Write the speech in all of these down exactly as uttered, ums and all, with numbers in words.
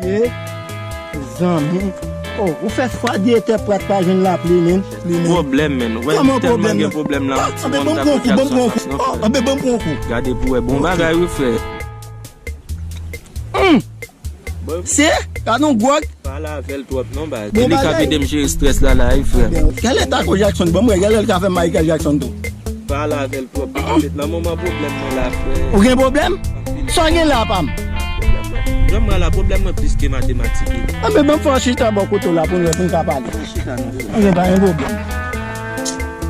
Mezanmi. Oh, ou fè fwa di entèprèt pa jwenn lapli, men. Pwoblèm, men. Ou wè, m tèlman gen pwoblèm la, ti moun ta pran Jackson nan, frè. Anben, ban m pran kou. Gade pou wè, bon bagay, wi, frè. Se? Gade yon gwòg. Pale avè l twòp non, baz. E li k ap ede m jere strès la, la, wi, frè. Kèl eta ko Jackson? Ban m wè, kèl lè l ka fè Michael Jackson tou? Pale avè l twòp. Nan moman pwoblèm mwen la, frè. Ou gen pwoblèm? Sa w gen la, pa m? Jan m wè la, pwoblèm mwen plis ke matematik. Anben, ban m fè yon chita bò kote w la pou n wè, pou n ka pale. Anben, pa gen pwoblèm.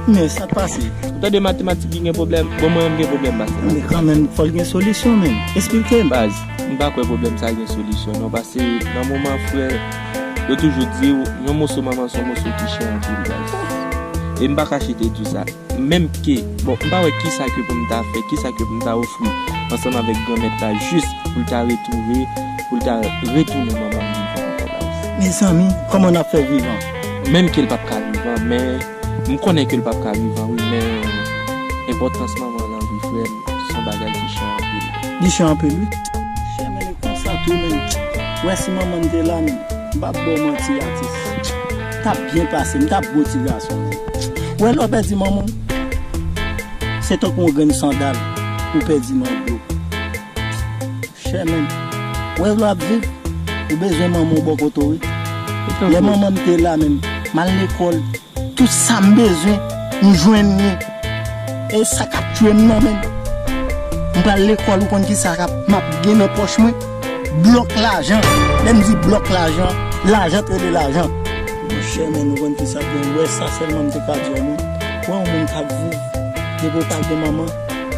Men, sa k pase? Ou tande matematik ki gen pwoblèm? Bon, mwen menm gen pwoblèm, baz. Men kanmenm, fò l gen solisyon, men. Esplike m. Baz, m pa kwè pwoblèm sa gen solisyon, non, paske nan moman, frè, yo toujou di w, yon moso manman se yon moso ki chè anpil, baz. E m pa kache te di w sa. Menm ke, bon, m pa wè kisa ke pou m ta fè, kisa ke pou m ta ofri ansanm avèk Granmèt la, jis pou l ta retwouve, pou l ta retounen manman m vivan ankò, baz. Mezanmi, kòman n ap fè vivan? Menm ke l p ap ka vivan, men m konnen ke l p ap ka vivan, wi, men enpòtans manman lan, wi, frè m, se yon bagay ki chè anpil. Li chè anpil, wi. Chè, men, e konsa tou, men. Wè, si manman m te la, men, m p ap ba w manti, atis. M t ap byen pase, m t ap bon ti gason, men. Wè, lè w pèdi manman w, se tankou yon grenn sandal ou pèdi nan dlo. Chè, men. Wè, lè w ap viv, ou bezwen manman w bò kote w, wi. Lè manman m te la, men, m al lekòl, tout sa m bezwen, m jwenn li. E sa k ap tye m nan, men. M pral lekòl, ou konn kisa k ap, m ap gen nan pòch mwen? Blòk lajan. Lè m di blòk lajan, lajan t rele lajan. Monchè, men, ou konn kisa k gen? Wè, sa sèlman m te ka di w, men. Wè, yon moun k ap viv, depi w pa gen manman,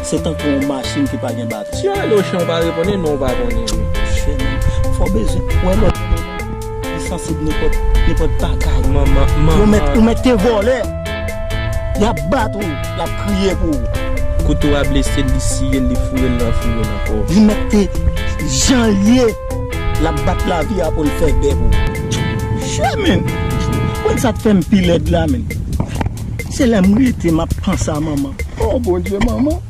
se tankou yon machin ki pa gen batri. Si yo rele w chan, ou pa reponn, e non, ou pa konnen, wi. Chè, men, fò w bezwen. Wè, lòt moun, li sansib nenpòt, nenpòt bagay. Manman, manman. Ou mèt, ou mèt te vòlè. Y ap bat ou, l ap kriye pou ou. Kouto a blese l, li siye l, li foure l nan foure l ankò. Li mèt te jan l ye, l ap bat lavi a pou l fè bè pou ou. Chè, men. Konn sa k fè m pi lèd la, men. Se lè m rete, m ap panse a manman. Oh, Bondye, manman.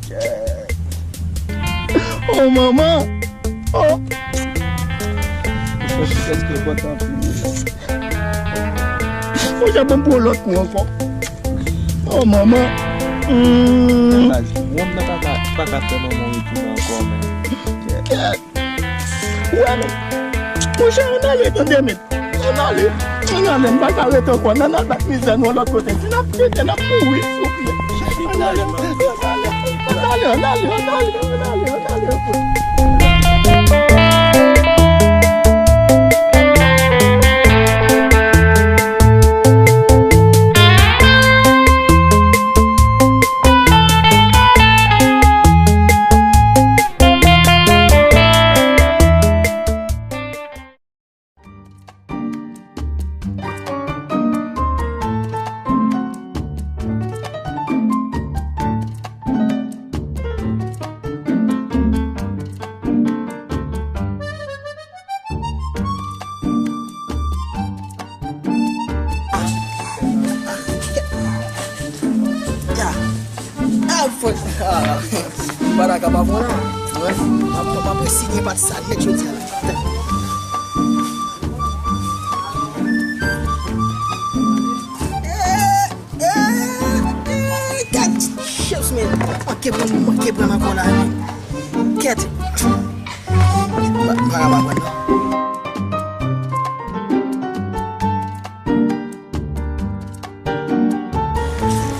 Oh, manman. Oh. Ou fè pi kès ke pòt anpil. Ou ja ban m pran lòt kou ankò. Oh, manman. Hmm. Baz, wonm nan pa ka, pa ka fè manman w retounen ankò, men. Kèt. Ou wè, men. Monchè, ann ale, tande, men. Ann ale. Ann ale, m pa ka rete ankò. Ann al bat mizè nou yon lòt kote. Si n ap pete, n ap mouri, souple. Ann ale, ann ale, ann ale, ann ale. Ya. Ah, fòk. Ah. Baraka pa bon la. Wè. M ap, m ap resinye pati sa nèt jodi a la. Eh, eh, eh, kèt. Chips, men. Manke pran, manke pran ankò la, men. Kèt. Pa, pa, pa, pa, non.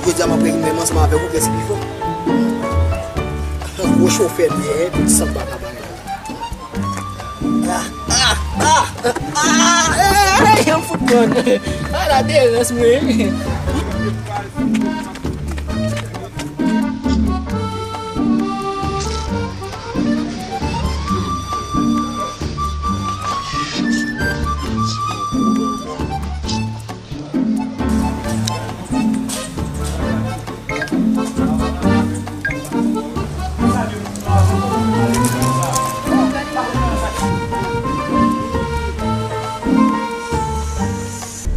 Jodi a m ap reyini menm ansanm avèk ou, pyès pi fò. Yon gwo chofè dèyè, tout sa m pa ka bay la. Ah, ah, ah, ah, eh, eh, eh, yon fout kòn. Ah, la derans mwen.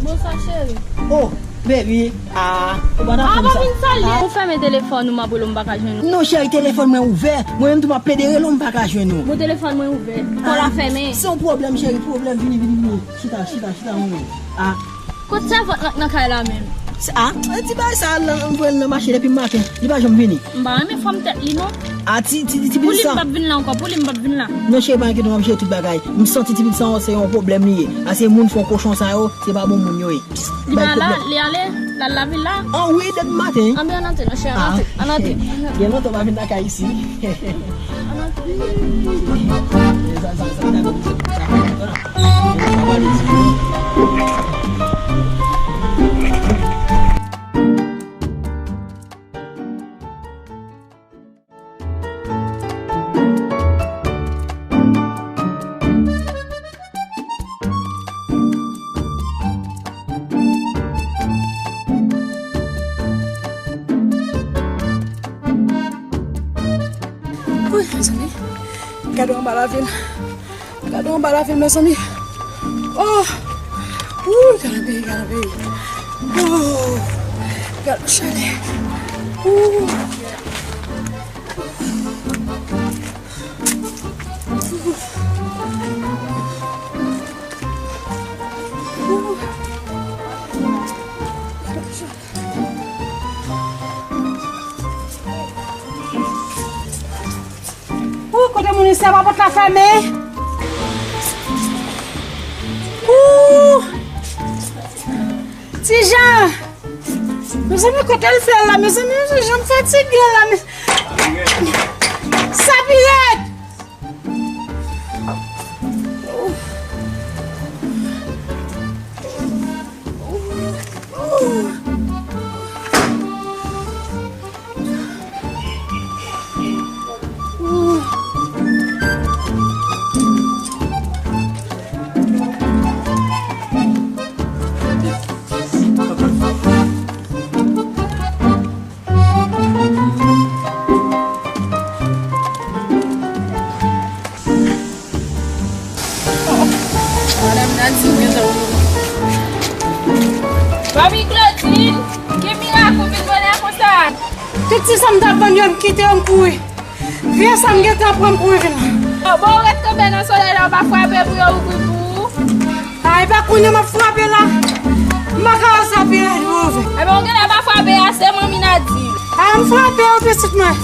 Bonswa, cheri. Oh, Baby, ah, ou pa ta fè m sa. Vin salye. Ah. Ou fèmen telefòn ou, m ap rele w, m pa ka jwenn ou. Non, cheri, telefòn mwen ouvè. Mwen menm tou m ap plede rele w, m pa ka jwenn ou. Bon, telefòn mwen ouvè. Kò l ap fèmen. Ah, se yon pwoblèm, cheri, pwoblèm, vini, vini, vini. Chita, chita, chita, mwen. Ah. Kot sèvant lan k nan kay la menm? Ah, ti bagay sa la, m voye l nan mache depi maten. Li pa janm vini. M pa renmen fòm tèt li, non. Ah, ti, ti, ti, ti pitit sa. Pou li, m p ap vin la ankò. Pou li, m p ap vin la. Non, cheri, pa enkyete w, m ap jere tout bagay. M santi ti pitit sa, se yon pwoblèm li ye. Ah, se moun fon kochon sa yo, se pa bon moun yo ye. Li pa la, li ale, l al lavil la. Ah wi, depi maten. Anben, ann antre, non, chè, ann antre, ann antre. Gen lontan w pa vin lakay isi. Ann antre. Wi, mezanmi. Gade anba lavil. Gade anba lavil, mezanmi. Oh! Ooh, gade peyi, gade peyi. Oh! Gade chalè. Ooh! Ooh, kote moun isi a, pa pòt la fèmen. Ooh! Ti Jan! Mezanmi, kote l fè la? Mezanmi, mezanmi, jan m fatige la, men. Sapirèt! Madanm Nadine gentan rive. Manmi Claudine, ki mirak ou vin bonè konsa? Tout ti sa m t ap vann yo, m kite yo, m kouri. Vye sa m gentan pran, m kouri vin la. Bon, bon, ou ret kanpe nan solèy la, ou pa frape pou yo ouvri pou ou? Ay, pa kounye a m ap frape la. M pa ka wè sa pi rèd ouvè. Ebyen, ou genlè pa frape a, se manmi Nadine. A, m frape wi, pitit mwen.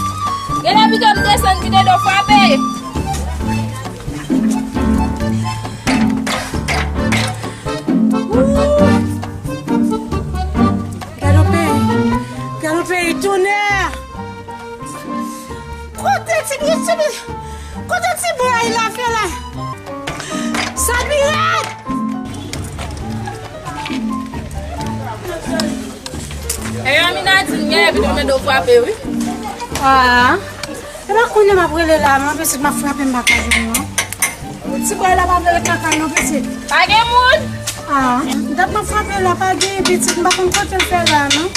Genlè pito m desann, pito w frape. Ooh. Gade yon peyi. Gade yon peyi, tonnè. Kote ti, ti, kote ti bway la fè la? Sapirèt! E manmi Nadine, genlè pito mande w frape, wi. Ah. E pa kounye a m ap rele la, non, pitit, m ap frape, m pa ka jwenn, non. Ti bway la pa vle ret lakay, non, pitit. Pa gen moun? Ah, dat m ap frape la, pa gen, pitit, m pa konn kote l fè la, non.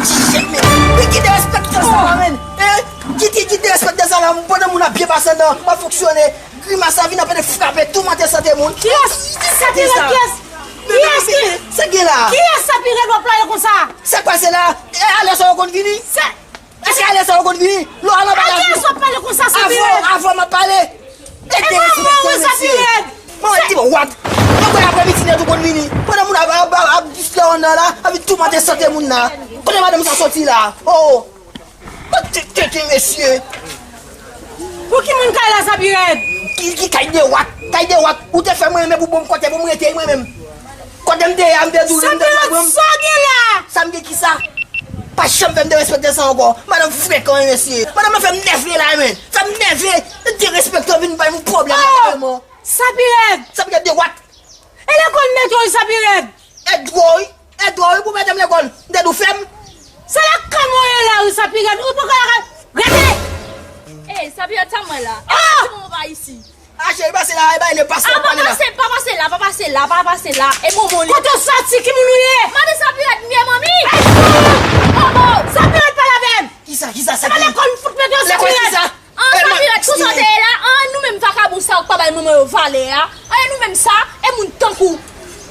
Shit, men, men ki derespektan sa, men. Hein? Ki, ki, ki derespektan sa la, pandan moun ap byen pase anndan, ap fonksyone, grimas sa vin ap frape, toumante sante moun. Kiyès? Sapirèt, kiyès? Kiyès ki? Sa gen la? Kiyès Sapirèt w ap pale konsa? Sa k pase la? E alè sa yo konn vini? Se Èske alè sa yo konn vini? Lè w al anba lavil. A kiyès w ap pale konsa, Sapirèt? Avan, avan m ap pale. E pa mwen, wi, Sapirèt. Mwen di, what? Yon bò aprè midi nèt ou konn vini. Pandan moun ap, ap, ap, ap distrè anndan la, ap vin toumante sante moun la. Kote madanm sa soti la? Oh! Tenten, mesye. Pou ki moun kay la, Sapirèt? Ki, ki kay de what? Kay de what? Ou te fè mwen renmen pou bon kote pou m rete mwen menm. Kote m te ye a, m te di w, m te di w, Sapirèt, sa w gen la? Sa m gen ki sa? Pa janm fè m derespektan sa ankò. Madanm frekan wi, mesye. Madanm nan fè m nève la, men. Fè m nève. Derespektan vin bay m pwoblèm la, vrèman. Sapirèt! Sapirèt de what? E lekòl m mete w, Sapirèt? Èd dwo wi. Èd dwo wi pou mete m lekòl. M te di w fè m. Se lakay mwen ye la, wi, Sapirèt. Ou poko lakay. Rete! Ey, Sapirèt, sa m wè la? Ah! Ti moman pa isi. Ah, cheri, pase la, e bay le pas la, pa pale la. Ah, pa pase, pa pase la, pa pase la, pa pase la. E bonbon li. Kote w soti, ki moun ou ye? Mande Sapirèt m ye, manmi. Oh, oh. Sapirèt, pale avè m. Kisa, kisa, sa ki? Lekòl m fout mete w, Sapirèt. Lekòl kisa? An, Sapirèt, konsa w te ye la? An, nou menm vakabon sa yo k pa bay manman yo valè a. An, e nou menm sa, e moun tankou.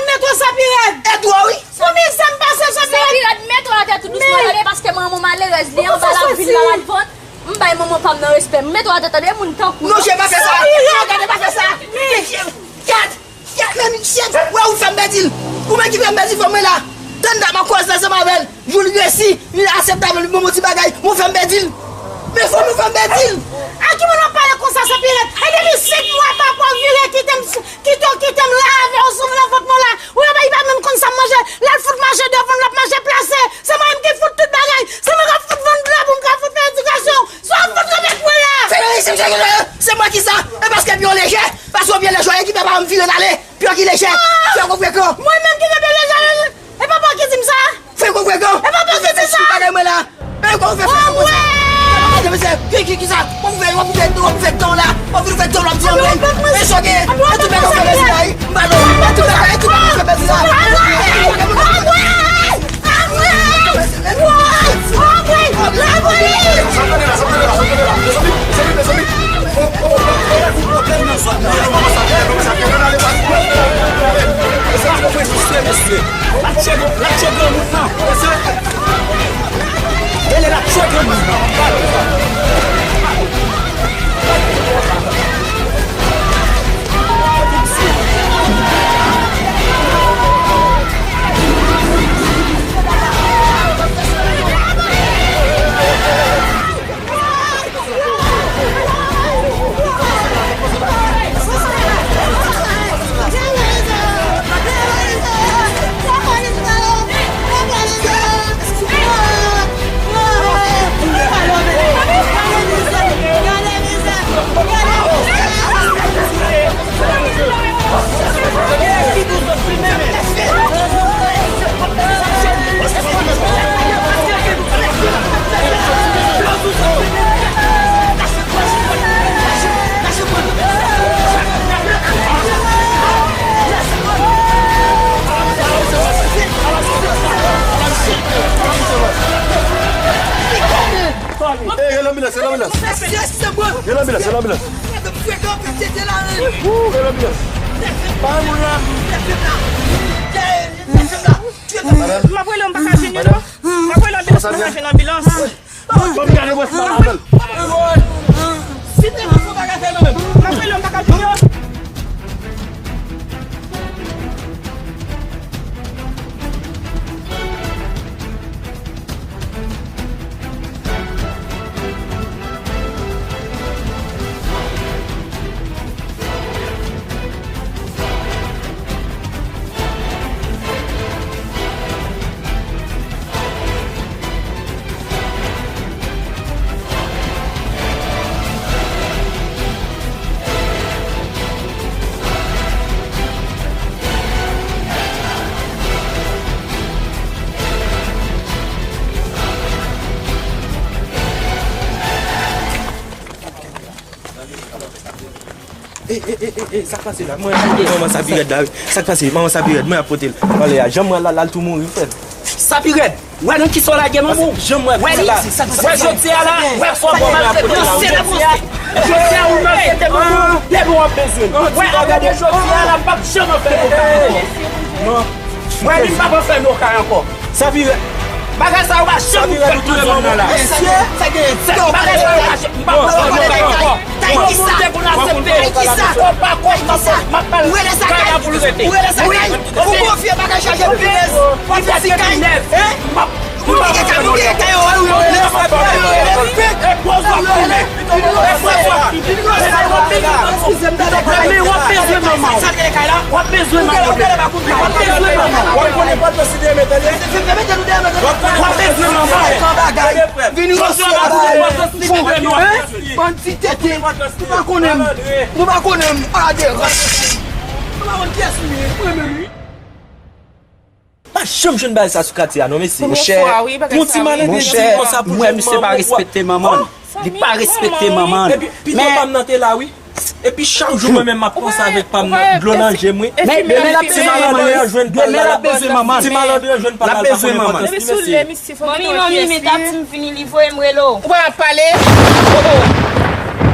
al metwo Sapirèd. E dwo wi. Pou mizè m pase Sapirèd. Sapirèd, mete w atè tou dousman tande, paske manman w malerèz, li anba lapli, li malad vant. M bay manman pa m nan respè. M mete w atè tande, moun tankou w. Non, chè, pa fè sa. Sapirèd. Non, gade, pa fè sa. Gad, gad, men, chè, wè ou fè m pèdi l. Ou menm ki fè m pèdi fanm mwen la. Tann, m ap koze ansanm avè l. Jou li resi, li aksepte avè l, li ban m yon ti bagay, ou fè m pèdi l. Men fanm ou fè m pèdi l. A ki moun w ap pale konsa, Sapirèd? E depi senk mwa papa w vire kite m, kite w, kite m la avè w sou nan vant mwen la. Ou wè li pa menm konn sa m manje. L al fout mache devan m, l ap mache plase. Se mwen menm ki fout tout bagay. Se mwen k ap fout vann dlo pou m ka fout fè edikasyon. Sa w ap fout kanpe pou la? Se mwen ki sa? E paske pye w lejè? Paske w pye lejè, e ki fè papa m vire l ale? Pye w ki lejè? Fè w konprann. Mwen menm ki gen pye lejè? E papa w ki di m sa? Fè konprann. E papa w ki di sa? Bagay mwen la. E kòman w fè fè konprann sa? Ki, ki, ki sa? W ap fè, w ap fè, w ap fè tan la. W ap fè tan la, w ap di anmwey. E sa w gen? E tout bagay w fè mèsi la, wi. M ba nou. E tout bagay, e tout bagay w fè mèsi la. Anmwey! Anmwey! Anmwey! Anmwey! Anmwey! L ap tcheke, l ap tcheke granmoun nan. Ele l ap tcheke granmoun nan. Ey, rele anbilans, rele anbilans. Rele anbilans, rele anbilans. Wou, rele anbilans. Pa moun la. M ap rele, m pa ka jwenn yo non. M ap rele anbilans, m pa ka jwenn anbilans. Ban m gade wè si m pa ka fè l. M ap rele, m pa ka jwenn yo. E, e, e, e, e, sa k pase la? Mwen, manman Sapirèd la, wi. Sa k pase? Manman Sapirèd, mwen ap pote l anlè a. Janm wè l la, l al tou mouri, frè. Sapirèd, wè nan kisa w lage manman w? Wè li. Wè jodi a la, wè fò bon nan se la jodi a. Jodi a ou maltrete manman w, depi w ap bezwen l. Wè apre de jodi a la, m p ap janm anfè l. Non. Mwen li m p ap anfè nou kay ankò. Sapirèd. Bagay sa yo pa janm ouvè pou zòn nan la. Mesye, sa gen bagay sa yo pa janm, m p ap anfè nou kay ankò. Kay kisa? Kay kisa? Ou pa konn kisa? M ap pale kay la pou l rete. Ou rele sa kay? Ou konfye bagay chaje pinèz. Ou fè ti kay. Hein? Ou gen kay, ou gen kay, ou rele. Ou rele. Sa w ap bezwen manman w. W ap bezwen manman w. W ap bezwen manman w. W ap bezwen manman w. W ap bezwen manman w. Vini nan sou la. Bann ti tete. Nou pa konnen m. Nou pa konnen m. A de rat. Nou pa konn kiyès nou ye. Mwen menm wi. janm jwenn bagay sa sou katye a non, mesye. Premye fwa, wi, bagay sa, wi. Yon ti malendetye konsa pou jwenn manman. Mwen, monchè, mwen, misye pa respekte manman l. Li pa respekte manman l. Epi, pitit pa m nan te la, wi. Epi chak jou mwen menm m ap panse avèk pa m nan, dlo nan je m, wi. Men, demen l ap bezwen manman l, wi. Demen l ap bezwen manman l. Ti malandren jwenn pa l, pa konn enpòtans li, mesye. Manmi, manmi, men ta di m vini, li voye m rele w. Ou pa ap pale? Oh, oh.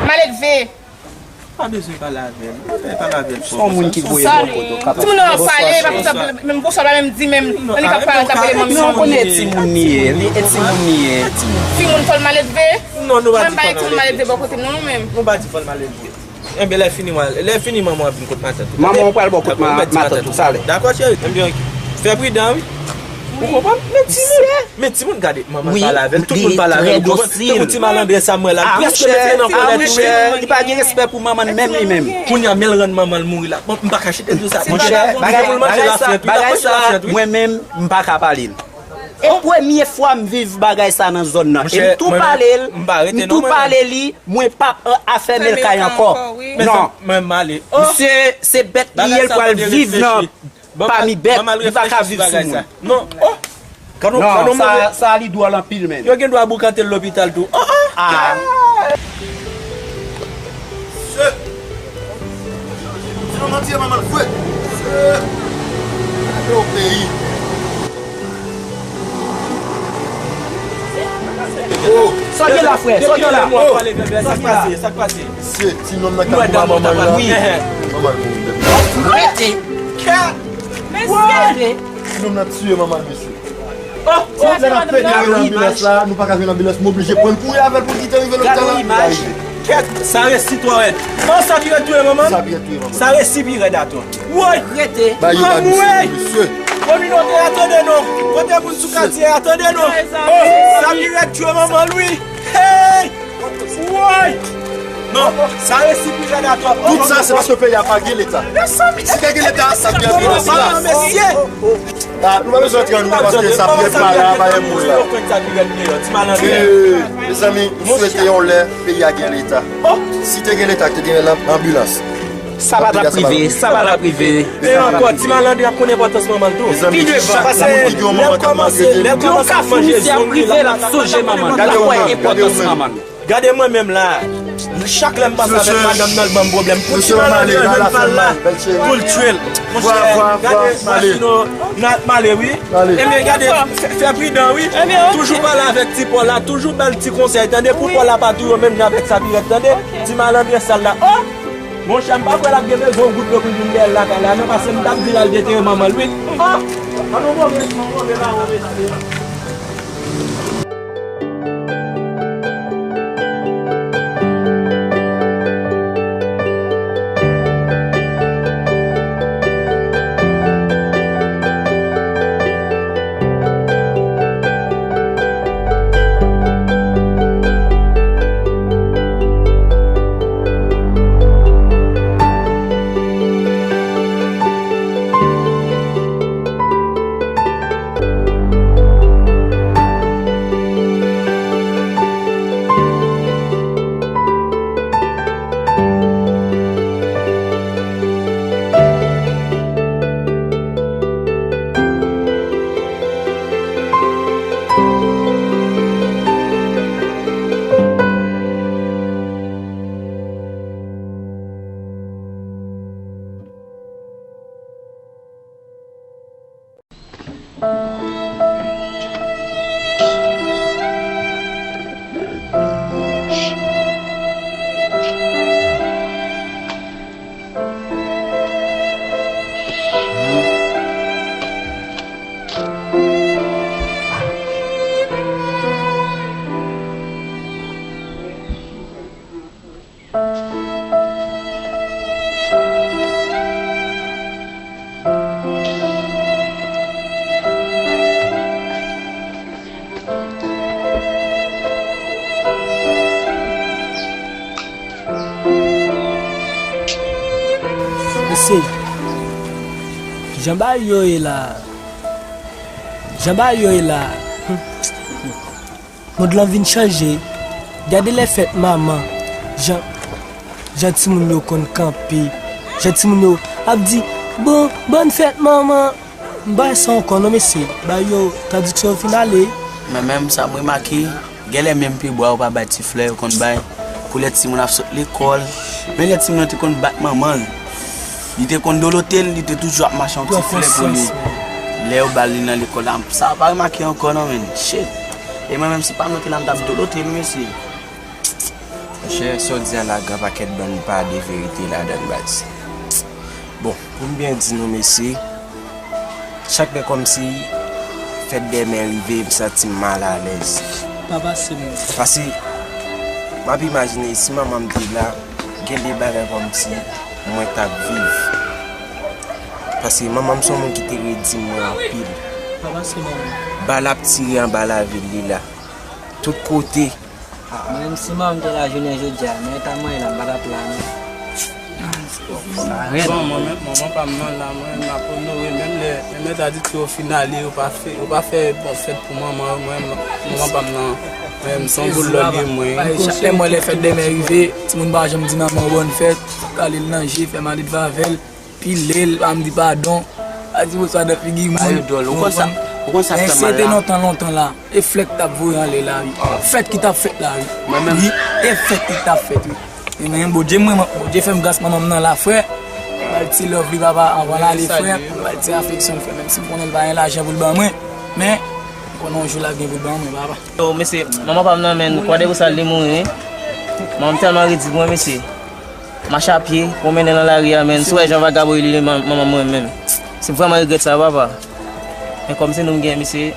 Maledve. Pa bezwen pale avè l. Pa bezwen pale avè l. Se yon moun ki voye m yon kote, w kapab. Timoun nan ap pale, pa konsa, menm bonswa pa menm di, menm, menm li pa pale, t ap rele manmi. Non, konnen e timoun li ye, li e timoun li ye. Timoun fò l maledve. Non, nou pa di fò l maledve. Mwen m pa e timoun maledve bò kote m non, mwen menm. Nou pa di fò l maledve. Enben, lè fini, lè fini, manman an vin kot matant ou. Manman w pral bò kot matant ou, sa lè. Dakò, cheri? Enben, ok. Fè pridan, wi. Ou konprann? Men timoun, men timoun, gade, manman pale avè l, tout moun pale avè l, ou konprann? Tankou ti malandren sa m wè la, l prèske mete nan kòlèt, wi. Li pa gen respè pou manman l menm li menm. Kounye a, men l rann manman l mouri la. Bon, m pa ka chita di w sa. Monchè, bagay, bagay sa, bagay sa, mwen menm, m pa ka pale l. E premye fwa m viv bagay sa nan zòn nan. E m tou pale l, m tou pale li, mwen p ap, euh, afèmen l kay ankò. Non. Mezanmi, mwen m ale. Oh! Misye, se bèt li ye, l pral viv nan, pami bèt, li pa ka viv sou moun. Non. Oh! Non, sa, sa li dwòl anpil menm. Yo gen dwa boukante l lopital tou. Oh, oh! Ah. Mesye! Ti manman tiye manman l vre. Mesye! Gade yon peyi. Oh! Sa gen la, frè? Sa gen la? Oh! Sa k pase? Sa k pase? Mesye, ti nonm nan k ap pran manman l la. Manman l mouri. Rete! Mesye! Ti nonm nan tiye manman l, mesye. Oh, oh, lè n ap plede rele anbilans la, nou pa ka jwenn anbilans, m oblije pran l kouri avè l pou l kite rive lopital la. Kèt, sa resi twò rèd. Oh, sa pi rèd touye manman. Sa pi rèd touye manman. Sa resi pi rèd atò. Woy! Rete. Ba yo ba misye, mesye. Kominote a, tande non. Kote moun sou katye a, tande non. Oh, sa pi rèd touye manman l, wi. Hey! Woy! Non, sa resi pi rèd atò. Tout sa, se paske peyi a pa gen leta. Si te gen leta, sa pi rèd la. Mesye! Ah, nou pa bezwen antre annou, paske sa pi rèd pa la, pa gen moun la. Ti malandren. Eh, mezanmi, m swete yon lè peyi a gen leta. Oh! Si te gen leta, te gen lan-, anbilans. Sa pa t ap rive, sa pa t ap rive. E ankò, ti malandren ap konn enpòtans manman l tou. Pi devan, paske lè l kòmanse, lè l kòmanse ap manje zong li, l ap sonje manman l, l ap wè enpòtans manman l. Gade mwen menm la. Chak lè m pase avèk madanm nan, l ban m pwoblèm. Pou ti malandren jwenn pa l la, pou l tiye l. Monchè, gade machin nou, n ap male, wi. Ebyen, gade, fè, fè pridan, wi. Toujou pale avèk ti Pòl la, toujou ba l ti konsèy, tande, pou Pòl la pa touye w menm jan avèk sa pi rèd, tande. Ti malandren sal la. Oh! Monchè, m pa kwè l ap gen bezwen yon goud dlo pou l vin dèyè l lakay la, non, paske m t ap di l al detere manman l, wi. Oh! An nou move, an nou move la, mesye. Mesye, jan bagay yo ye la, jan bagay yo ye la, hmm. Mond lan vin chanje. Gade lè fèt manman, jan, jan timoun yo konn kanpe, jan timoun yo ap di, "Bon, bòn fèt manman." M bay sa ankò non mesye, bay yo tradiksyon yo fin ale. Mwen menm sa m remake, genlè menm pibwa yo pa bay ti flè yo konn bay pou lè timoun ap sot lekòl. Men lè timoun nan te konn bat manman l, li te konn dolote l, li te toujou ap mache yon ti flè pou li. Lè yo ba l li nan lekòl la, sa pa remake ankò non menn. Shit. E mwen menm si pa mwen ki la m t ap dolote l mesye. Monchè, sa w di a la, gran pakèt bann pa de verite ladan l, baz. Bon, pou m byen di nou, mesye, chak lè kòmsi fèt dèmen rive, m santi m malalèz. Pa pase menm. Paske, m ap imajine, si manman m te la, gen de bagay kòmsi mwen t ap viv. Paske manman m se yon moun ki te redi mwen anpil. Pa pase menm. Bal ap tire anba lavil li la. Tout kote. Mwen menm si manman m te la jounen jodi a, men eta mwen ye la, m pa t ap la non. Bon, mwen menm, manman pa m nan la, mwen, m ap onore, menm lè, menm lè tradiksyon yo fin ale, yo pa fè, yo pa fè bon fèt pou manman, mwen, manman pa m nan, mwen, m se yon boul lòl ye, mwen. Chak lè mwen lè fèt dèmen rive, timoun pa janm di manman w bòn fèt, kale l nan je, fè maledve avè l. Pile l, pa m di padon, pa di bonswa nan figi moun. Ba yo dwòl. Ou konn sa, ou konn sa k fè mal la? Men si se te lontan, lontan la, e flè k t ap voye anlè la, wi. Fèt ki t ap fèt la, wi. Mwen menm. Wi, e fèt ki t ap fèt, wi. E men, Bondye, mwen, Bondye fè m gras manman m nan la, frè. Bay ti love li, papa, anvan l ale, frè. Bay ti afeksyon l, frè. Menm si m konnen l pa gen lajan pou l ban mwen, men, m konnen yon jou l ap gen pou l ban mwen, papa. Yo, mesye, manman pa m nan, men, kwè de pou sa li mouri, wi. Manman m tèlman redi pou mwen, mesye. Mache a pye, pwonmennen nan lari a, menn. Si w wè jan vagabon yo li manman mwen menm. Si m vrèman regrèt sa, papa. Men kòm se nou m gen, mesye,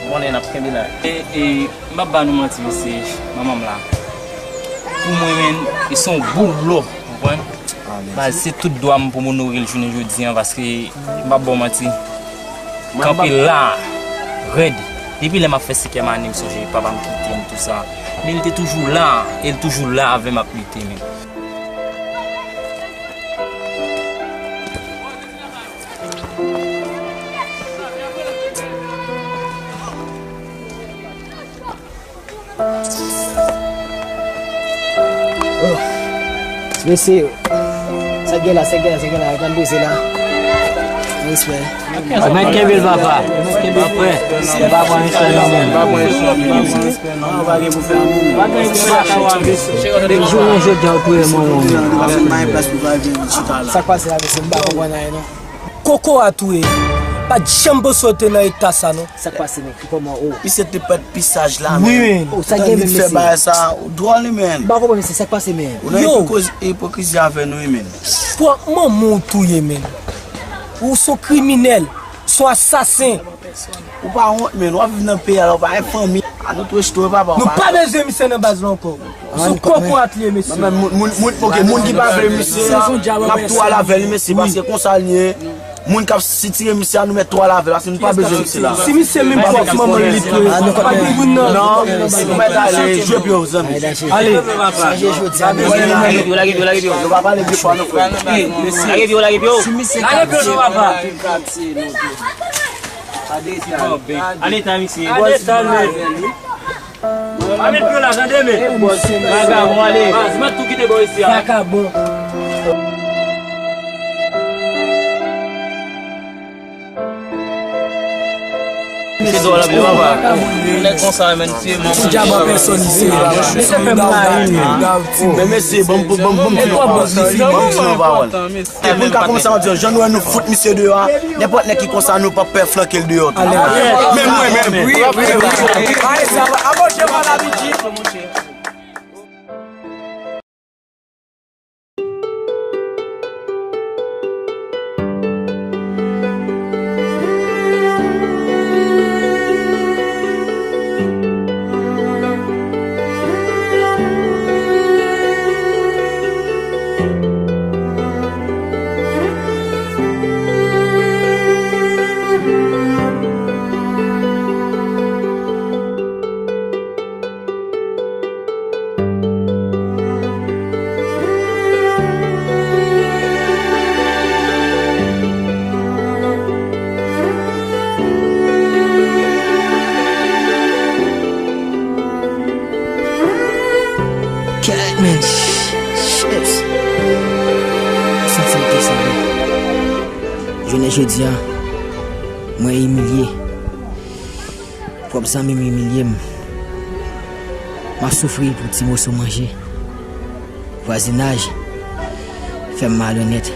konnen n ap kenbe la. E, e, m p ap ba nou manti, mesye, manman m la. Pou mwen, menn, e se yon boul lò, ou konprann? Baz, se tout dwa m pou m onore l jounen jodi a, paske m p ap ba w manti. Kanpe la, rèd. Depi lè m ap fè senkyèm ane, m sonje papa m kite m, tou sa. Men li te toujou la, e l toujou la avè m ap lite, menn. Oh. Mesye, sa gen la, sa gen la, sa gen la, yo pral breze la. Respè. Mèt kenbe l, papa. Mèt kenbe l, frè. M pa pran respè nan men. Non, pa gen pou fè anyen. Pa gen respè, papa. Jounen jodi a, ou touye manman w. Sa k pase la, mesye? M pa konprann anyen, non. Koko a touye. Pa t janm panse w te nan eta sa, non. Sa k pase, men? Kòman, oh? Misye te pèd pisaj la, men. Wi, men. Oh, sa gen, men, mesye. Fè bagay sa, ou dwòl, men. M pa konprann, mesye, sa k pase, men. Ou nan ipokrizi, ipokrizi avè nou, men. Pwòp manman w touye, men. Ou s on kriminèl, s on asasen. Ou pa wont, men. W ap viv nan peyi a, la, ou pa gen fanmi. A nou tou rejte, papa. Nou pa bezwen misye nan baz la ankò. Sou kòpòrat li ye, mesye. Moun, moun, moun, ok, moun ki pa vle misye a, n ap tou al avè li, mesye, paske konsa l ye. Moun k ap sitire misye a, nou mèt tou al avè l, paske nou pa bezwen misye la. Si misye menm pwòp manman l li touye, pa gen moun nan. Non, nou mèt ale, jwe pye w, zanmi. Ale. Lage pye w, lage pye w, lage pye w. Nou pa pale de fwa, non, frè. Lage pye w, lage pye w. Lage pye w, non, papa. Ale ta, misye. Ale ta, men. Pa met pye w la, tande, men. Vagabon, ale. Baz, mwen tou kite bò isi a. Vagabon. Se dwòl, papa. Nèg konsa, men, se manman. Djab an pèsòn isi. Men mesye, ban m, ban m, ban m, ban m ti non pawòl. Moun ka kòmanse ap di, jan nou wè nou fout misye deyò a, nenpòt nèg ki konsa, nou p ap pè flanke l deyò tou. Men mwen menm. Wi, wi, wi. Ay, sa va. Abòje mwen la, Bidji. Kèt, men, shit. Santi m te sove. Jounen jodi a, Mwen imilye. Pwòp zanmi m imilye m. M ap soufri pou ti moso manje. Vwazinaj fè m malonèt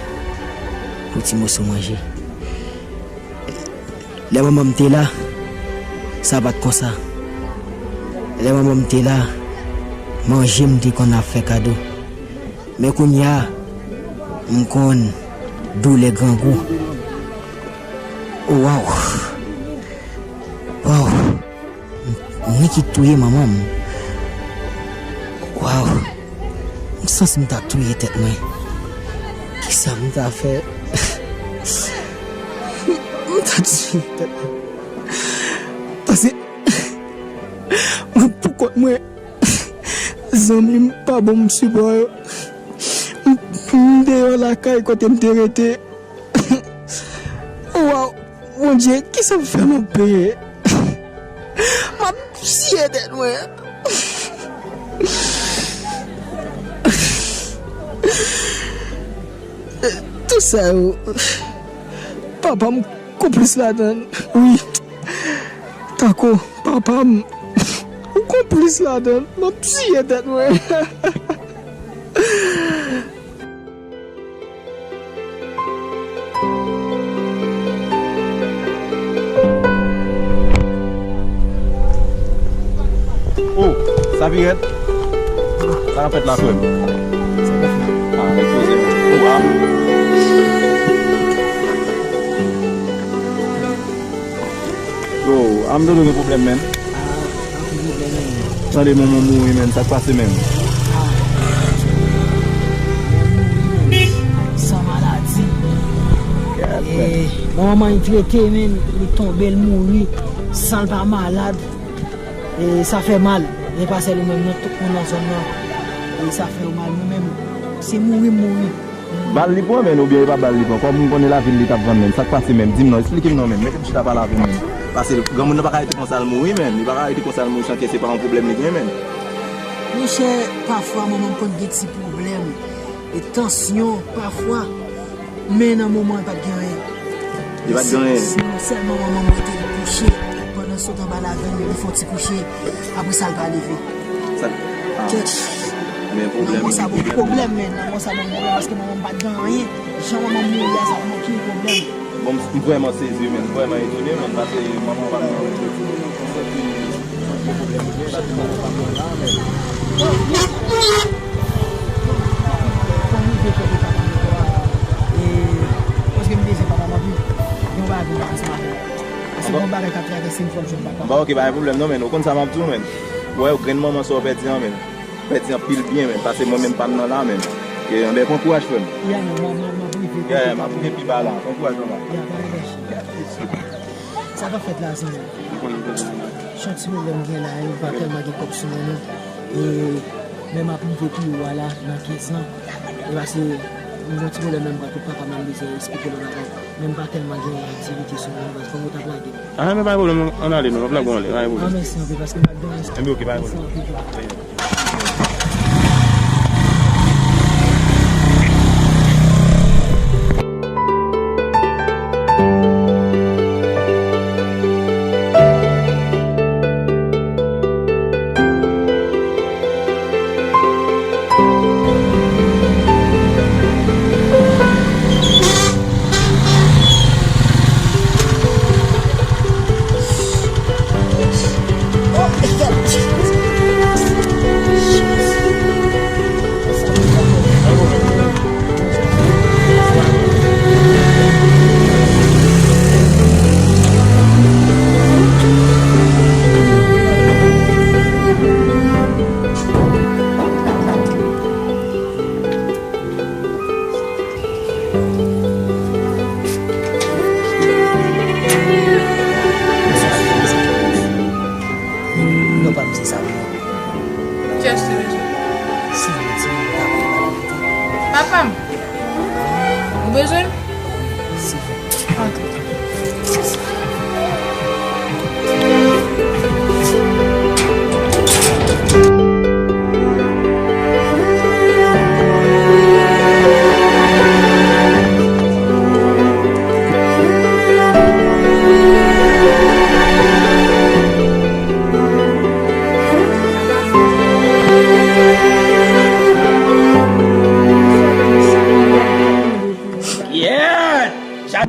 pou ti moso manje. Lè manman m te la, sa pa t konsa. Lè manman m te la, manje m te konn ap fè kado. Men kounye a, m konn doulè grangou. O, waw! Waw! Mwen ki touye manman m. Waw! M santi m ta touye tèt mwen. Kisa m ta fè? M ta touye tèt mwen. Pase mwen poukont mwen, zanmi m pa ban m sipò yo. M, m deyò lakay kote m te rete. Waw, Bondye, kisa m fè m ap peye? M ap tiye tèt mwen. Tout sa yo, papa m konplis ladan l. Wi. Tako, papa m, ou konplis ladan l. M ap tiye tèt mwen. Oh, sa pi rèd? Sa k ap fèt la, frè m? Ah, nèg poze. Oh, ah. Yo, a m tande w gen pwoblèm, menn. Ah, pa gen pwoblèm, menn. Tande manman mouri, menn. Sa k pase, menn? Ah. Manman mouri, menn. San maladi. Gad, menn. E, manman m trete, menn. Li tonbe, l mouri. San l pa malad. E, sa fè mal. E pa sèl ou menm, non, tout moun nan zòn nan. E, sa fè yo mal. Mwen menm, se mouri m mouri. Bal li pran, menn, oubyen e pa bal li pran? Kòm m konnen lavil li t ap vann, menn. Sa k pase, menn? Di m non, eksplike m non, menn. Mete m chita pale avè w, menn. Pase granmoun nan pa ka rete konsa l mouri, menn. Li pa ka rete konsa l mouri san ke se pa yon pwoblèm li gen, menn. Monchè, pafwa manman m konn gen ti pwoblèm. E tansyon, pafwa. Men nan moman, li pa t gen anyen. Li pa t gen anyen. Se, se non sèlman manman m rete kouche, pandan se tan ba lavil, li fè yon ti kouche, apre sa, l pa leve. Sa, ah. Kèt. Men pwoblèm, nan mò sa, bon, pwoblèm, men nan mò sa, bon, pwoblèm, paske manman m pa t gen anyen. Jan manman m mouri a, sa te yon pil pwoblèm. Bon, m, m vrèman sezi, men, m vrèman etone, men, paske manman pa t gen anyen. Fò m rive kote papa m ankò a, e, paske m bezwen papa m anpil. Gen yon bagay pou m fè ansanm avè l. Paske gen yon bagay k ap travèse m, fò m jwenn papa m. Bon, ok, pa gen pwoblèm non, men. Ou konn sa m ap di w, men. Ou wè, grenn manman sa w pèdi an, men. Pèdi anpil byen, men. Pase mwen menm pa m nan la, men. E, anben, pran kouraj, frè m. Ya, ya, m, m, m ap rive. Ya, ya, m ap rive pi ba la. Pran kouraj, manman. Ya, pa gen pwoblèm. Sa k ap fèt la, zanmi? Ou konnen pwoblèm nan. Chak ti pwoblèm gen la, nou pa tèlman gen kòb sou men nou. E, men m ap rive pi wo a la, nan kenz lan. E paske, m gen yon ti pwoblèm menm, papa m, m bezwen eksplike l yon bagay. Men m pa tèlman gen aktivite sou men nou, paske kòman w t ap lage m? Ah, men pa gen pwoblèm, non. Ann ale, non. N ap lage w ale, pa gen pwoblèm. Ah, mèsi anpil, paske m pa t gen anyen. Enben, ok, pa gen pwoblèm. Mèsi anpil.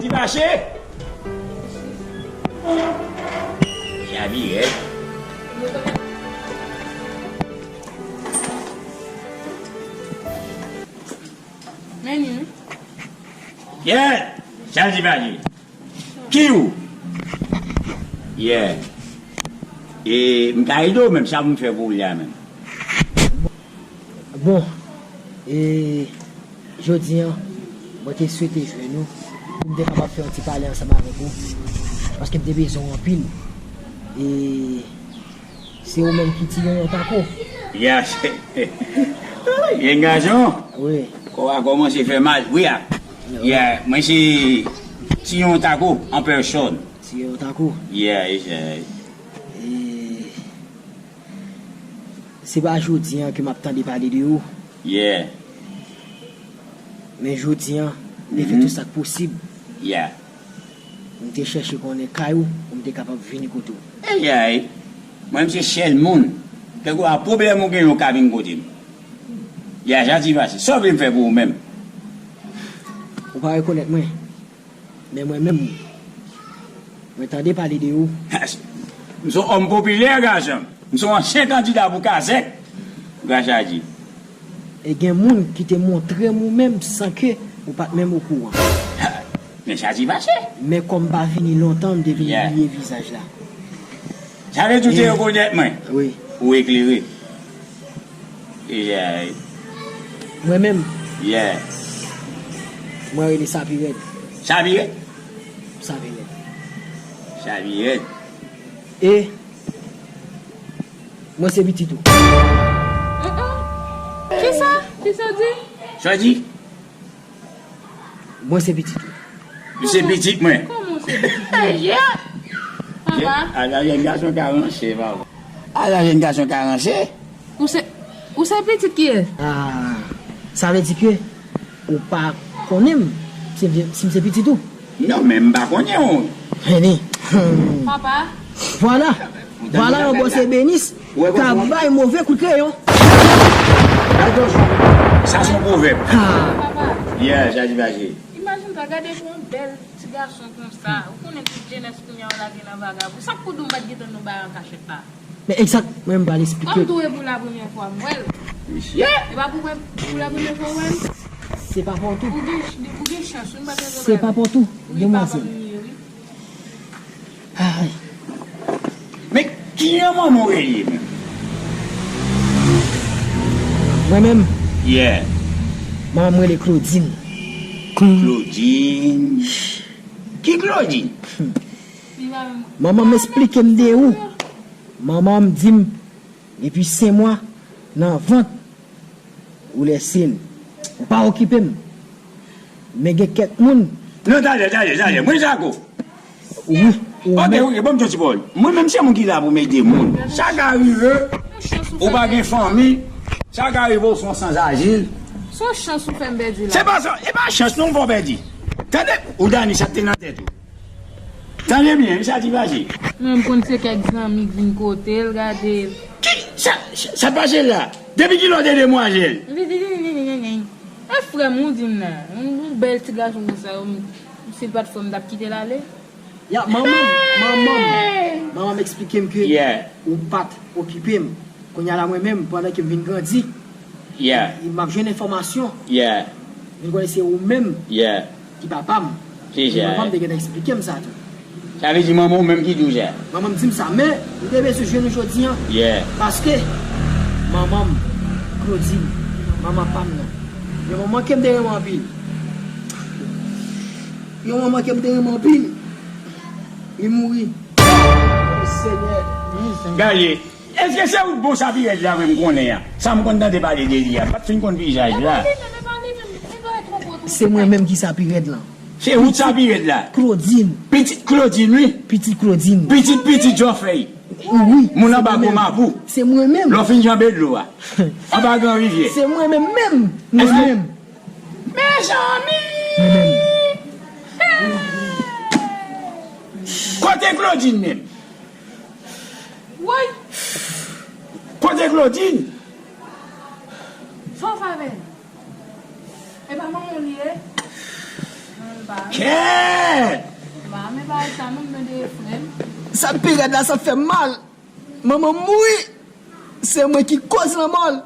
Ti fache. Javi rèd. Men ni wi. Yeah. Javi fache. Ki ou? Yeah. E m ka ede w menm, sa pou m fè pou ou la menm. Bon, e jodi a, mwen te swete jwenn ou pou m te kapab fè yon ti pale ansanm avèk ou, paske m te bezwen w anpil. E se ou menm ki ti yonyon tako. Yes. Jen gason. Wi. Kò a kòmanse fè mal. Wi a. Yeah, mwen se ti yonyon tako an pèsòn. Ti yonyon tako. Yeah, yeah. E se pa jodi a ke m ap tande pale de ou. Yeah. Men jodi a, m te fè tout sa k posib. Yeah. M te chèche konnen kay ou pou m te kapab vini kote w. Ey, ey. Mwen, m se sèl moun. Kèlkeswa pwoblèm ou gen, ou ka vin kote m. Yeah, Javi fache. Sa w vle m fè pou ou menm? Ou pa rekonèt mwen. Men mwen menm, mwen tande pale de ou. M se yon òm popilè, gason. M se yon ansyen kandida pou Kazèk. Gras a Dye. E gen moun ki te montre m ou menm san ke ou pa t menm okouran. Men Javi fache. Men kòm m pa vini lontan, m te vin bliye vizaj la. Sa vle di ou te rekonèt mwen? Wi. Ou eklere. Yeah. Mwen menm. Yeah. Mwen rele Sapirèd. Sapirèd? Sapirèd. Sapirèd. E mwen se pitit ou. Kisa? Kisa w di? Sa w di? Mwen se pitit ou. Ou se pitit mwen. Kòman w se pitit mwen? Papa. Ala jèn gason ka ranse, papa. Ala jèn gason ka ranse. Ou se, ou se pitit kiyès? Ah, sa vle di ke ou pa konnen m, si m, si m se pitit ou? Non, men m pa konnen w. Vini. Papa. Vwala. Vwala yon bòs ebenis k ap bay move kout kreyon. Sa se yon pwovèb. Ah. Papa. Yeah, Javi fache. Imajine twa, gade pou yon bèl ti gason konsa. Ou konnen tout jenès kounye a yo lage nan vagabon. Sa k pou di w m pa t gentan nou bay an kachèt la? Men egzak, mwen m pral eksplike. Kòm tou e pou la premyè fwa m wè l. Mesye! E pa pou, pou la premyè fwa w wè l? Se pa fòt ou. Ou gen, ou gen chans, ou pa te. Se pa fòt ou, demwazèl. Wi, papa m li ye, wi. Ay. Men ki jan manman w rele menm? Mwen menm? Yeah. Manman m rele Claudine. Claudine. Ki Claudine? Manman m eksplike m de ou. Manman m di m, depi senk mwa nan vant, ou lèse l. Ou pa okipe m. Men gen kèk moun. Non, talè, talè, talè. Mwen Jako. Wi, ou menm. Ok, ok, ban m di yon ti pawòl. Mwen menm se moun ki la pou m ede moun. Sa ka rive, ou pa gen fanmi. Sa ka rive, ou se yon sanzazil. Se yon chans ou fè m pèdi la. Se pa sa, e pa chans non, m fè w pèdi. Tande, ou Dani, sa k te nan tèt ou. Tande byen, wi, sa ti pase. Mwen, m konn se kèk zanmi k vin kote l, gade l. Ki? Sa, sa, sa pase la? Depi kilè w te demwazèl? E frè m, ou di m nan. Yon, yon bèl ti gason konsa, m, si l pa t frè m, m t ap kite l ale. Ya, manman m, manman m, manman m eksplike m ke ou pa t okipe m. Kounye a la, mwen menm, pandan ke m vin grandi, yeah, m ap jwenn enfòmasyon. Yeah. Vin konnen se ou menm, yeah, ki papa m. Se sa. Manman m te gentan eksplike m sa tou. Sa vle di manman w menm ki di w sa? Manman m di m sa, men m te bezwen jwenn ou jodi a. Yeah. Paske manman m, Claudine, manman pa m nan, yon manman ke m te renmen anpil. Yon manman ke m te renmen anpil. Li mouri. Senyè, wi, Senyè. Gade, èske se ou k bon Sapirèd la menm konnen an? Sa m konn tande pale de li a, m pa t fin konn vizaj la. Se mwen menm ki Sapirèd lan. Se ou k Sapirèd la? Claudine. Pitit Claudine, wi. Pitit Claudine. Pitit pitit Jòfèy. Wi. Moun anba gwo mapou. Se mwen menm. Lè w fin janbe dlo a. Anba Gran Rivyè. Se mwen menm menm. Mwen menm. Mezanmi! Mwen menm. Kote Claudine menm? Woy! Kote Claudine? Sa w fè avè l? E pa manman w li ye? Non, l pa. Kè! Ba, men bagay sa menm, men de frè m. Sa k pi rèd la, sa fè m mal. Manman m mouri. Se mwen ki koz lanmò l.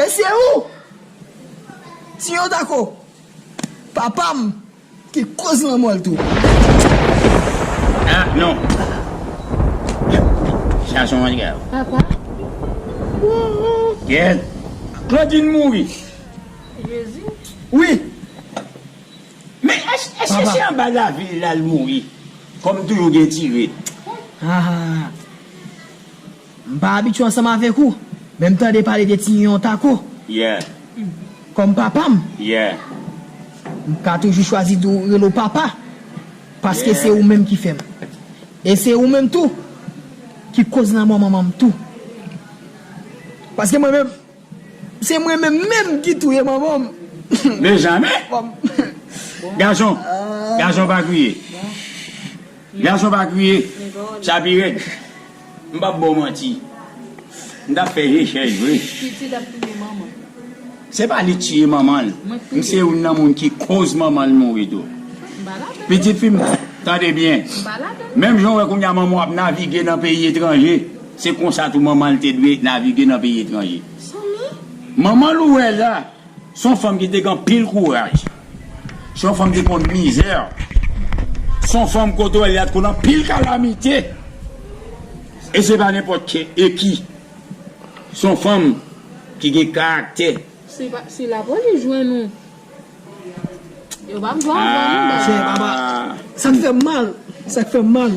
E se ou, Tiyon Tako, papa m, ki koz lanmò l tou. Ah, non. Sa se yon grav. Papa? Kèt. Claudine mouri. Jezi. Wi. Men èske se anba lavil la l mouri? Kòm toujou gen tire. Ah, m pa abitye ansanm avèk ou, men m tande pale de Tiyon Tako. Yeah. Kòm papa m, yeah, m ka toujou chwazi di w, rele w papa, paske, yeah, se ou menm ki fè m. E se ou menm tou ki koz lanmò manman m tou. Paske mwen menm, se mwen menm menm ki touye manman m. Benjamin! Bon. Gason, ah, gason pa kriye. Gason pa kriye. Sa pi rèd. M p ap ba w manti. M t ap fè jechèch vre. Pitit ap touye manman. Se pa li tiye manman l. M se youn nan moun ki koz manman l mouri tou. M pa ladan. Pitit fi m, tande byen. M pa ladan. Menm jan w wè kounye a manman w ap navige nan peyi etranje, se konsa tou manman l te dwe navige nan peyi etranje. Manman l ou wè la, se yon fanm ki te gen anpil kouraj. Se yon fanm ki te konn mizè. Se yon fanm kote w wè li a te konn anpil kalamite. E se pa nenpòt ki, e ki. Se yon fanm ki gen karaktè. Si pa, si lapolis jwenn ou, yo p ap jwenn ou, ah, baba. Sa k fè m mal, sa k fè m mal.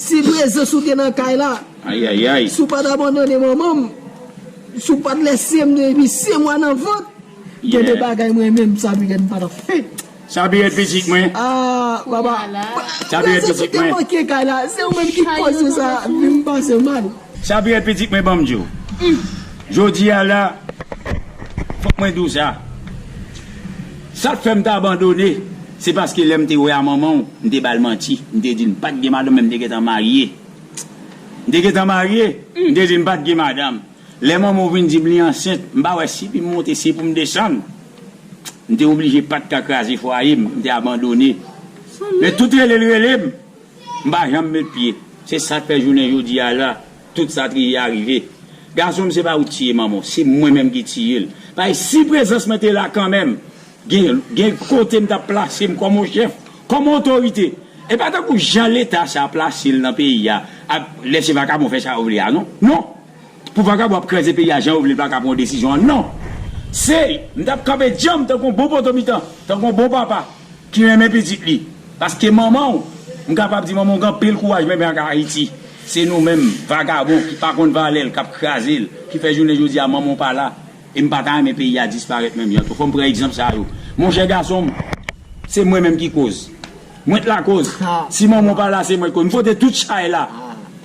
Si prezans ou te nan kay la, ay, ay, ay, si w pa t abandone manman m, si w pa t lese m depi senk mwa nan vant, gen de, yeah, bagay mwen menm, sa pi rèd m pa t ap fè. Sa pi rèd pitit mwen. Ah, baba. Sa pi rèd pitit mwen. Prezans ou te manke kay la, se ou menm ki koz sa, vin pase mal. Sa pi rèd pitit mwen, ban m di w. Jodi a la, fòk mwen di w sa. Sa k fè m te abandone, se paske lè m te wè a manman w, m te ba l manti. M te di l m pa t gen madanm, men m te gentan marye. M te gentan marye, m te di l m pa t gen madanm. Lè manman w vin di m li ansent, m pa wè si pou m monte, si pou m desann. M te oblije pa t ka kraze fwaye m, m te abandone. Men tout rele l rele m, m pa janm met pye. Se sa k fè jounen jodi a la, tout sa t rive a rive. Gason m, se pa ou t tiye manman w, se mwen menm ki tiye l. Paske si prezans mwen te la kanmenm, gen, gen kote m t ap plase m kòm yon chèf, kòm yon otorite. E pa tankou jan leta sa plase l nan peyi a, ap lèse vakabon fè sa yo vle a, non. Non! Pou vakabon ap kraze peyi a jan yo vle, l pa ka pran desizyon an, non. Se, m t ap kanpe djanm tankou yon bon poto mitan, tankou yon bon papa ki renmen pitit li. Paske manman w, m kapab di manman w gen anpil kouraj menm ak Ayiti. Se nou menm, vakabon ki pa konn valè l, k ap kraze l, ki fè jounen jodi a manman w pa la. E m pa ta renmen peyi a disparèt menm jan tou. Fò m pran egzanp sa yo. Monchè gason m, se mwen menm ki koz. Mwen t lakoz. Si manman w pa la, se mwen ki koz. M pote tout chay la.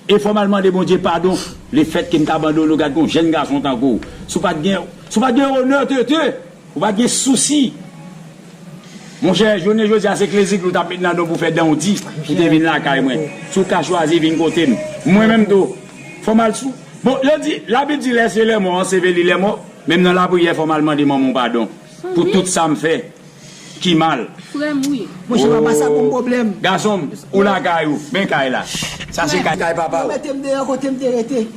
E fò m al mande Bondye padon. Lefètke m t abandone w, gad gon jèn gason tankou w. Si w pa t gen, si w pa t gen onè, tete, ou pa t gen sousi. Monchè, jounen jodi a, se kleziglo w t ap met nan do pou fè dan w di, pou te vin lakay mwen. Si w ka chwazi vin kote m. Mwen menm tou, fò m al sou. Bon, yo di, Labib di, lè se lèmò anseveli lèmò, menm nan lapriyè, fò m al mande manman w padon. Pou tout sa m fè ki mal. Frè m, wi. Monchè, papa, sa gon pwoblèm. Gason m, ou lakay ou, men kay la. Sa se kay, kay papa w. Yo mete m deyò kote m te rete.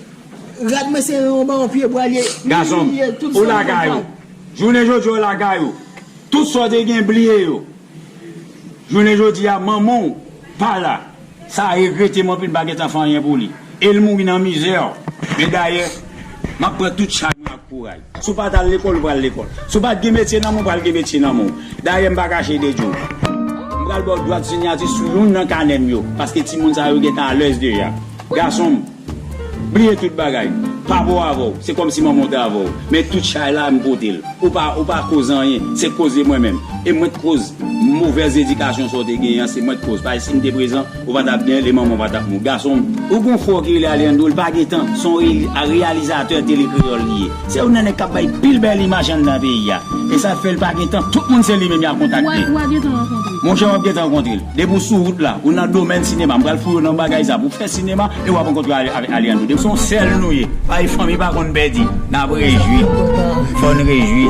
Rad mwen se yon ba yon pye bwa l ye. Gason m, ou lakay ou. Jounen jodi a, ou lakay ou. Tout sa w te gen, bliye yo. Jounen jodi a, manman w pa la. Sa regrete m anpil, m pa gentan fè anyen pou li. E l mouri nan mizè. Men dayè, m ap pran tout chay mwen ak kouraj. Si w pa t al lekòl, ou pral lekòl. Si w pa t gen metye nan men w, ou pral gen metye nan men w. Dayè, m pa kache de djo. M pral ba w dwat siyati sou youn nan kanè m yo, paske timoun sa yo gentan alèz deja. Gason m, bliye tout bagay. Pa bò avè w. Se kòmsi manman w te avè w. Men tout chay la, m pote l. Ou pa, ou pa koz anyen. Se koze mwen menm. E mwen t koz movèz edikasyon sa w te genyen an, se mwen t koz. Paske si m te prezan, ou pa t ap gen, le manman w pa t ap mouri. Gason m, ou gon frè w ki rele Alejandro, l pa gen tan. Se yon re-, a reyalizatè tele kreyòl li ye. Se youn nan nèg k ap bay pil bèl imaj anndan peyi a. E sa fè l pa gen tan. Tout moun se li menm y ap kontakte. Ou a, ou a gentan rankontre. Monchè, w ap gentan rankontre l. Depi w sou wout la, ou nan domèn sinema, m pral fouye w nan bagay sa. Pou w fè sinema, e w ap rankontre Ale-, Ale-, Alejandro. Depi se yon sèl nou ye. Paske fanmi pa konn pèdi. N ap rejwi. Fò n rejwi.